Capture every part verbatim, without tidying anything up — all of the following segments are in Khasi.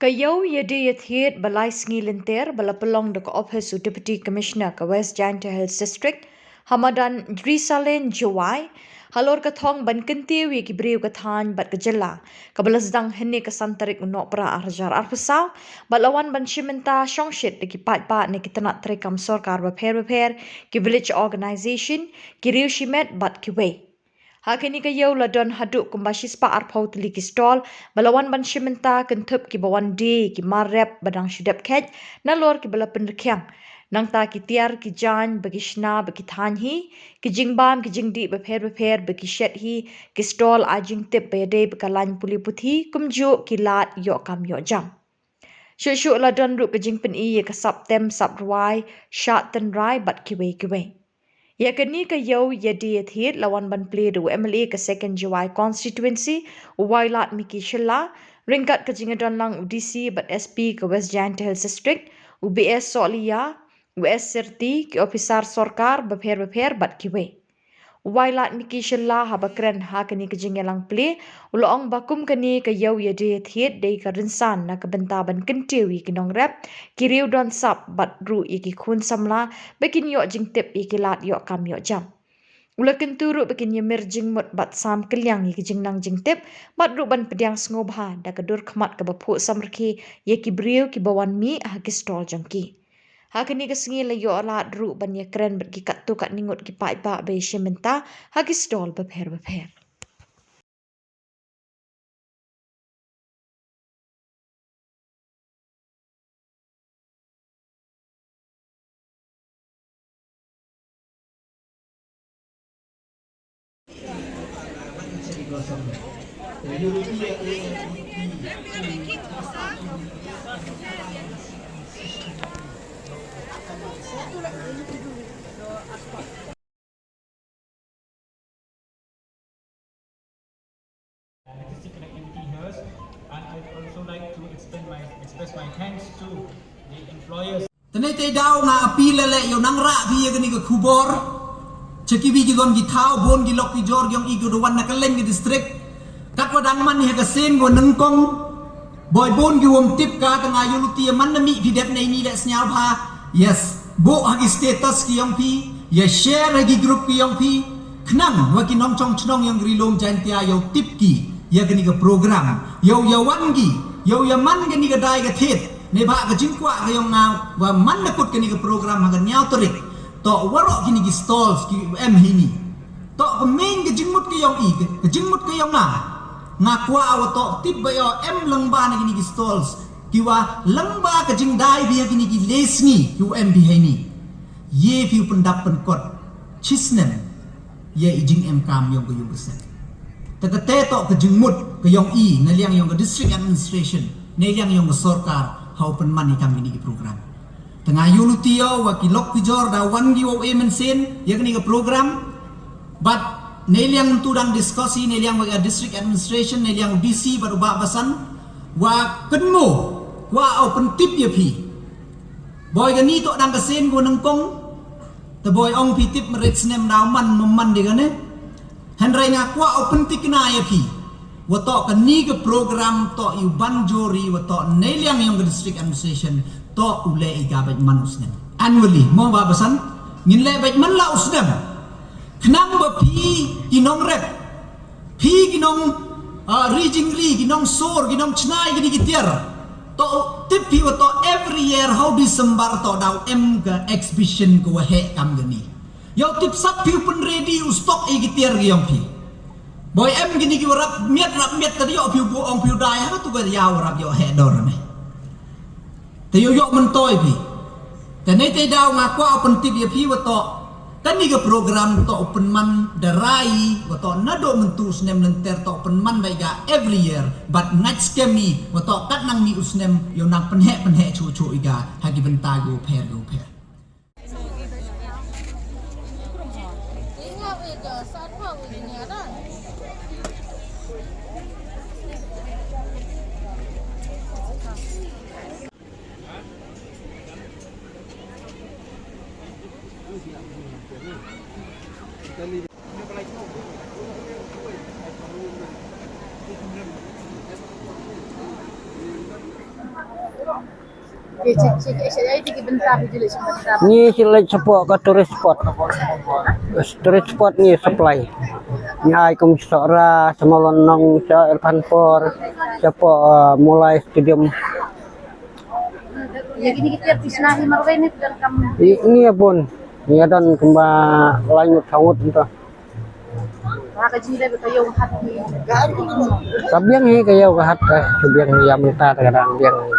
Ka Ïew Ïadie Ïathied ba lai sngi lynter ba la pynlong da ka ophis u Deputy Commissioner ka West Jaintia Hills District ha madan Drisalen Jowai, halor ka thong ban kyntiew ïa ki briew ka thaiñ bad ka jylla, kaba la sdang hynne ka san tarik u Nohprah ar hajar arphew saw, bad la wan ban shim bynta shongshit da ki paidbah na ki tnat treikam sorkar bapher bapher, ki village organisation, ki riew shimet bad kiwei. Ha kane ka ïew la don haduh kumba shispah arphew tylli ki stall ba la wan ban shim bynta, kynthup kiba wan die, ki mar rep ba dang shu dep kheit, nalor kiba la pynrkhiang. Nangta ki tiar ki jaiñ ba ki shna ba ki thaiñ hi, ki jingbam ki jingdih bapher bapher ba ki shet hi, ki stall ai jingtip ba ïadei bad ka lain pule puthi, kumjuh ki lad ïoh kam ïoh jam. Shuh shuh la don ruh ka jingpyni ïa ka sap tem sap rwai, shah tynrai bad kiwei kiwei. Ïa kane ka Ïew Ïadie Ïathied la wan ban plie da u M L A ka Second Jowai Constituency, u Wailadmiki Shylla, ryngkat ka jingïadon lang u D C bad S P ka West Jaintia Hills District, u B S Sohliya, u S Syrti, ki ophisar sorkar bapher bapher bad kiwei. U Wailadmiki Shylla haba kren ha kane ka jingïalang plie, u la ong ba kum kane ka Ïew Ïadie Ïathied dei ka rynsan na ka bynta ban kyntiew ïa ki nongrep, ki riew don sap bad ruh ïa ki khun samla ba kin ïoh jingtip, ïa ki lad ïoh kam ïoh jam. U la kyntu ruh ba kin ïamir jingmut bad sam kylliang ïa ki jingnang jingtip, bad ruh ban pdiang sngewbha da ka dur khmat kaba phuh samrkhie ïa ki briew kiba wan mih ha ki stall jong ki. Ha kane ka sngi la ïoh lad ruh ban ïakren bad ki katto katne ngut ki paidbah ba ïashim bynta ha ki stall bapher bapher. Electricity connectivity here, and I would also like to extend my, express my thanks to the employers. Tene te daw nga appeal leh ïa u nang rah phi ïa kane ka khubor. Cha kiwei ki don ki thaw, bun ki lok ki jor ki ong i ki da wan na kylleng ki district. Katwa dang man ïa ka sien ko nyngkong. Boi bun ki wym tip ka, tang ïa u luti ïa man na mih phi dep nei ni leh sñiaw bha. Yes. Buh ha ki status ki ong phi, ïa share ha ki group ki ong phi. Khnang wa ki nongchong chnong ïong ri lum Jaintia ïa u tip ki ïa kani ka program. Ïa u ïa wan ki, ïa u ïa man kani ka dai ka thied. Neibhah ka jingkwah ka ïong nga wa man na kut kani ka program ha ka ñiaw tarik. To waroh kini ki stalls ki em hini. To ka main ka jingmut ka ïong i, ka jingmut ka ïong nga. Nga kwah wa to tip ba ïoh em lang ba na kini ki stalls. Ki wa lang ba ka jingdai bia kini ki lesngi ki u em bia hini. Ye phi u pyndap pynkot chisnem. Ye i jingem kam ïong ka ïong ka sen. Ta ka te to ka jingmut ka ïong i na liang ïong ka district administration, na liang ïong ka sorkar, ha u pynman i kam kini ki program. Tang ïa u luti ïa wa ki lok ki jor da wan ki wa u em sen ïa kini ki program. Bad na liang tu dang discuss i na liang wa ka district administration, na liang u D C bad u Bah Basan wa kynmo wa u pyntip ïa phi. Boi kani to dang ka sen ko nyngkong. Te boi ong phi tip meret snem da u man, man de kane. Hynrei nga kwah u pyntikna ïa phi. Wa to kani ka program to i u ban jori wa to na liang ïong ka district administration to u leh i ka bad man u snem. Annually, mo Bah Basan, ngin leh bad man la u snem. Khnang ba phi ki nongrep, phi ki nong, ah, ri jingri, ki nongsor, ki nongchnai, kini ki tiar. To tip phi wa to every year ha u December to da u em ka exhibition ka wa heh kam kani. Ïa u tip sap phi u pynready u stock ïa ki tiar ki ïong phi. Boi em kini ki wa rap miat rap miat ka ïoh phi u buh ong phi u dai ha tu ka ïa wa rap ïoh heh dor ne. Te ïoh ïoh myntoi phi. Te ne te daw nga kwah u pyntip ïa phi wa to kani ka program to u pynman da rai wa to naduh myntu snem lynter to u pynman da i ka every year. Bad ngait skhem i wa to kat nang ni u snem ïoh nang pynheh pynheh chu chu i ka ha ki bynta ki u pher ki u pher. Ngi shi leit support ka tourist spot. Tourist spot ngi supply. Ngi ai kum Sohra, Samalon Nong, sa Elephant Port, support, uh, Mulai Stadium. Ngi bun. Ngi don kumba lai ngut saw ngut nto. Ka biang hi ka ïew ka hat ka biang hi ïa mynta ka dang biang hi.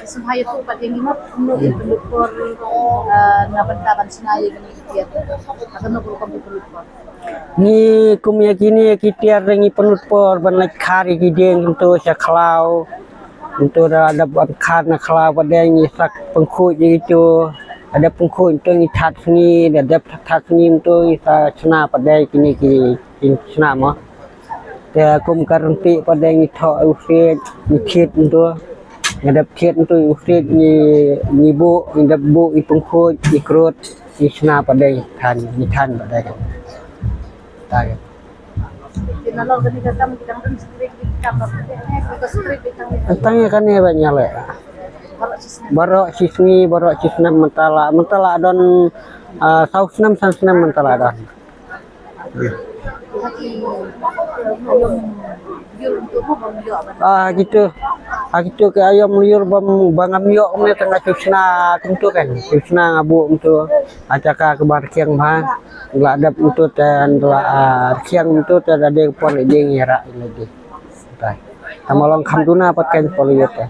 Sngewbha ïathuh pat ïa ngi mo kumno ki pynlut por na bynta ban shna ïa kine ki tiar. Ka kumno ka rukom ki pynlut por. Ngi kum ïa kine ki tiar ngi pynlut por ban leit khar ïa ki dieng kumto sha khlaw. Kumto da dep ban khar na khlaw pat de ngi sak pynkhuid ïa kito. Da dep pynkhuid kumto ngi that sngi, da dep that sngi kumto ngi sa shna pat de kine ki shna mo. Te kum ka ryntih pat de ngi thoh u siej, ngi thied nto. Ngi dep thied nto u siej ngi, ngi buh, ngi dep buh, ngi pynkhuid, ngi krut, ngi shna pat de ngi than, ngi than pat de. Ta ke. Tang ïa kane ba ngi leh. Baroh shi sngi, baroh shi snem mynta la, mynta la don, ah, saw snem, san snem mynta la don. Ah, kito. Ah, kito ki aïom lyiur ba ngam ïoh kumne tang nga shu shna kumto kan. Shu shna nga buh kumto. Ah, jaka kaba rkhiang bha. La dep kumto te la, ah, rkhiang kumto te da dei por dei ngi rah lagi. Tama long kham duna pat kan por lyiur te.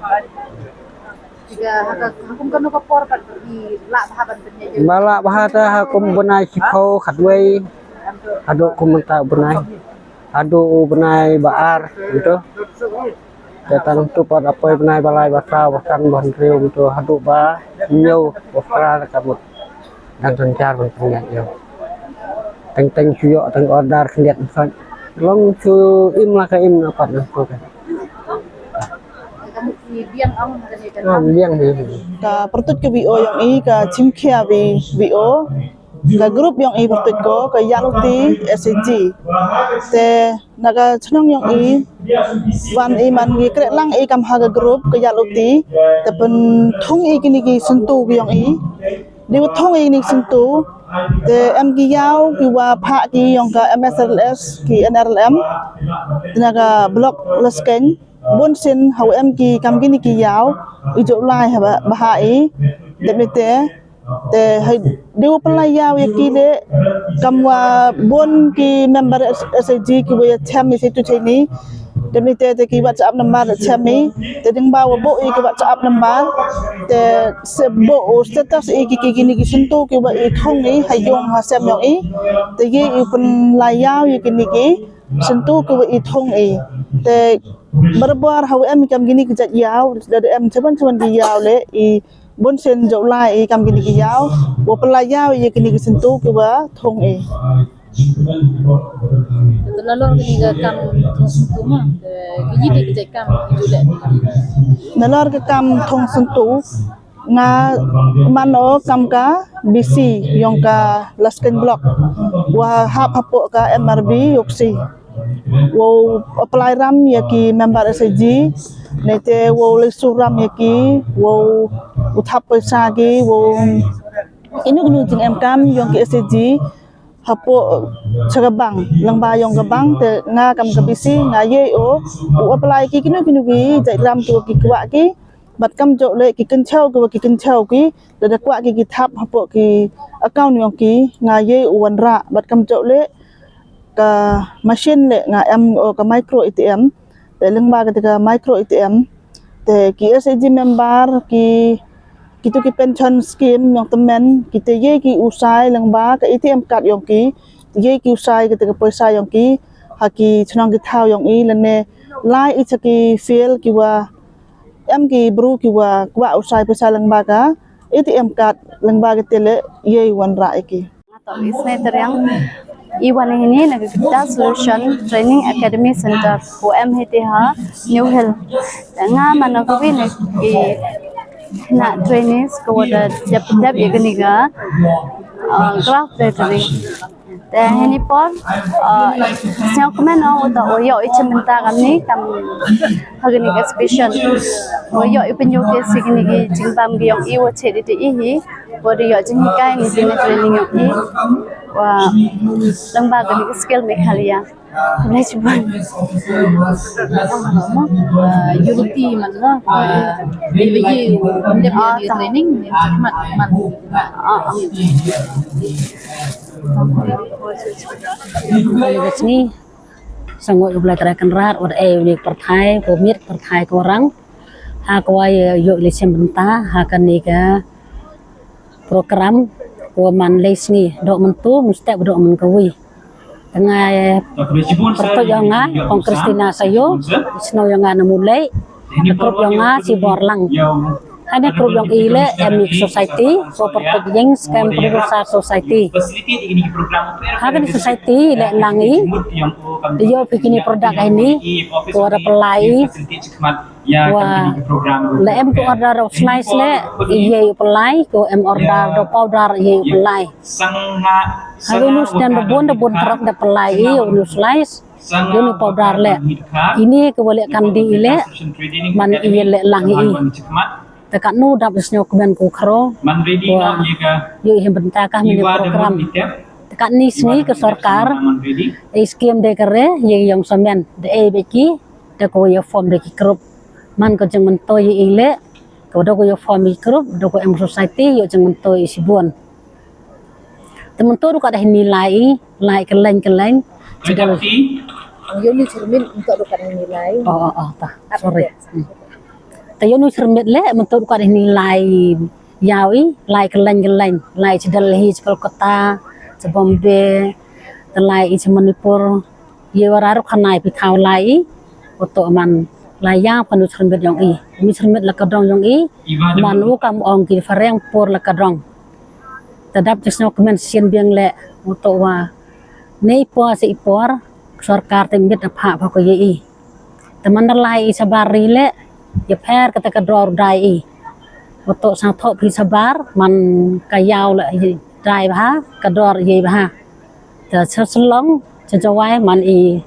Ba lah bha te ha kum bnai shiphew khatwei. Haduh kum mynta u bnai. Haduh u bnai ba ar kumto. Te tang tu pat ha poi bnai ba lai ba saw ba san ba hynriew kumto haduh ba hynñiew ba phra ka mut. Dang synshar ban pynïaid ïa u. Teng teng shu ïoh teng order khyndiat khyndiat. Long shu im la ka im na pat na ko ka. Ka pyrtuit ka V O ïong i ka chimkhia V O. Ka group ïong i pyrtuit ko ka Ïaluti S H G. Te na ka chnong ïong i wan i man ngi kreh lang i kam ha ka group ka Ïaluti. Te pynthung i kini ki syntu ki ïong i. Dei wa thung i kini ki syntu. Te em ki ïaw ki wa phah ki ïong ka M S R L S ki N R L M. Te na ka block Laskein. Bun sien ha u em ki kam kini ki ïaw i jooh lai ha ba ha i. Dep ni te te hai dei u pynlai ïaw ïa ki de kam wa bun ki member S H G ki wa ïa chem i situ chini. Dep ni te te ki WhatsApp number de chem i te ding ba wa bo i ki WhatsApp number te se bo u status i ki ki kini ki syntu ki wa i thung i ha yung ha sem yong i te ye i pynlai ïaw ïa kini ki. Syntu ki wa i thung i. Te barabor ha wa em i kam kini ki jait ïaw da da em chaban chaban ki ïaw le i bun sien jooh lai i kam kini ki ïaw wa pynlai ïaw ïa kini ki syntu ki wa thung i. Te nalor kini ka kam thung syntu ma te ki yi ki jait kam ki ju le. Nalor ka kam thung syntu nga man o kam ka B C yong ka Laskein block wa hap hapoh ka M R B yoksi. Wow apply ram ïa ki member S H G. Nete wow leh su ram ïa ki wow u thap paisa ki wow inu inu jing em kam yong ki S H G. Hapoh cha ka bank lang ba yong ka bank te nga kam ka B C nga ye o u apply ki kinu kinu ki jait ram ki wa ki kwah ki. Bad kam jooh le ki kynchaw ki wa ki kynchaw ki da da kwah ki ki thap hapoh ki account yong ki nga ye u wanrah bad kam jooh le ka machine le nga em o ka micro A T M. Te lyngba ka te ka micro A T M te ki S H G member ki kitu ki pension scheme yong tymmen ki te ye ki usai lyngba ka A T M card yong ki te ye ki usai ka te ka poisa yong ki ha ki chnong ki thaw yong i lane lai i cha ki field ki wa em ki bru ki wa kwah u sai pisa lyngba ka A T M card lyngba ka te le ye i wanrah i ki. Nga to i Sneh Tariang i wan hini na ka Kita Solution Training Academy Center ko em hiti ha New Hill. Nga man na ka wi na i na trainees ko wa da dep dep i kani ka craft lettering. Te hini por, uh, sngewkmen ong uta u ïoh i chimbynta kamni kam ha kani ka exhibition. U ïoh i pynïoh ki si kini ki jingbam ki ïong i wa che di te i hi. Wa di ïoh jinghikai ni jingtraining ïong i. Wa lengba kani ka skill Meghalaya. Khublei shibun. Unity man la. Dei ba ye u ndep ïa training ni mat mat. Kane ka sngi sa ngoi U Blei Trai Kynrad wat ei uni pyrthai ko miet pyrthai ko rang ha ko wa ïoh lei chimbynta ha kane ka program ko man lei sngi dok mentu mesti dok men kawi. Tengah pertujuh nga kong Christina Sayo snow yang nga nemu lei. Grup ïong nga si Borlang. Hane grup ïong i le em society ko pertek jing scam producer society. Hane society le lang i. Yo bikini produk ini ko ada pelai. Wa le em ko order slice le ye pelai ko em order do powder ye pelai. Hane nu snem da bun da bun trok da pelai i nu slice. Ïa nu powder le. Ini ka wale kandi i le man i le lang i. Te ka nu dap sngewkmen ku khro. Wa ïa i bynta ka mini program. Te ka ni sngi ka sorkar. I skim de kare ïa ïong samen de e beki. De ko ïa form de ki group. Man ko jeng mento ïa i le. Ko de ko ïa form i group de ko em society ïa jeng mento i sibun. Te mentok ruh ka dah nilai, lai keleng keleng. Cedal. Ïa ni cermin mentok ruh ka dah nilai. Oh oh oh ta. Sorry. Te ïa ni cermin le mentok ruh ka dah nilai. Ïa i lai keleng keleng, lai cedal hi Kolkata, Bombay, te lai i Manipur. Ye wara ruh khanai pi thaw lai i. Uto man lai ya pa nu cermet yong i. Nu cermet la ka dong yong i. Man u kam ong ki fareng por la ka dong. Tadap jes no kmen sien biang le uto wa. Nei por se i por sorkar te mit apa apa ko ye i. Teman da lai i sabar ri le. Ye pher kata ka dor dai i. Uto sang thok pi sabar man ka yaw le dai bha ka dor ye bha. Te sa selong sa jawai man i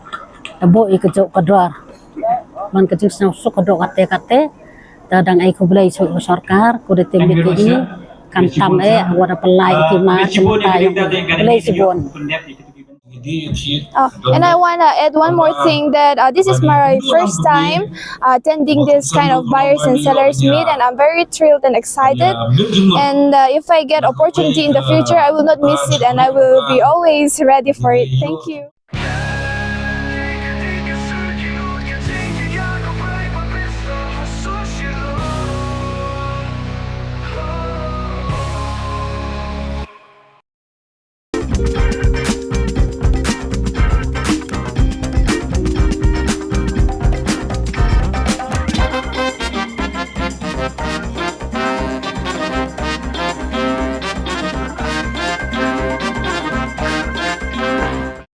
tabo i ka jok ka dor. Man ka jing sngewsuk ka dok kate kate. Te dang ai khublei suk ka sorkar ku de te mit i kan tam e wa da pelai i ki ma ki ma ta yong khublei sibun. Oh, and I want to add one more thing that uh, this is my first time uh, attending this kind of buyers and sellers meet, and I'm very thrilled and excited. And uh, if I get opportunity in the future, I will not miss it, and I will be always ready for it. Thank you.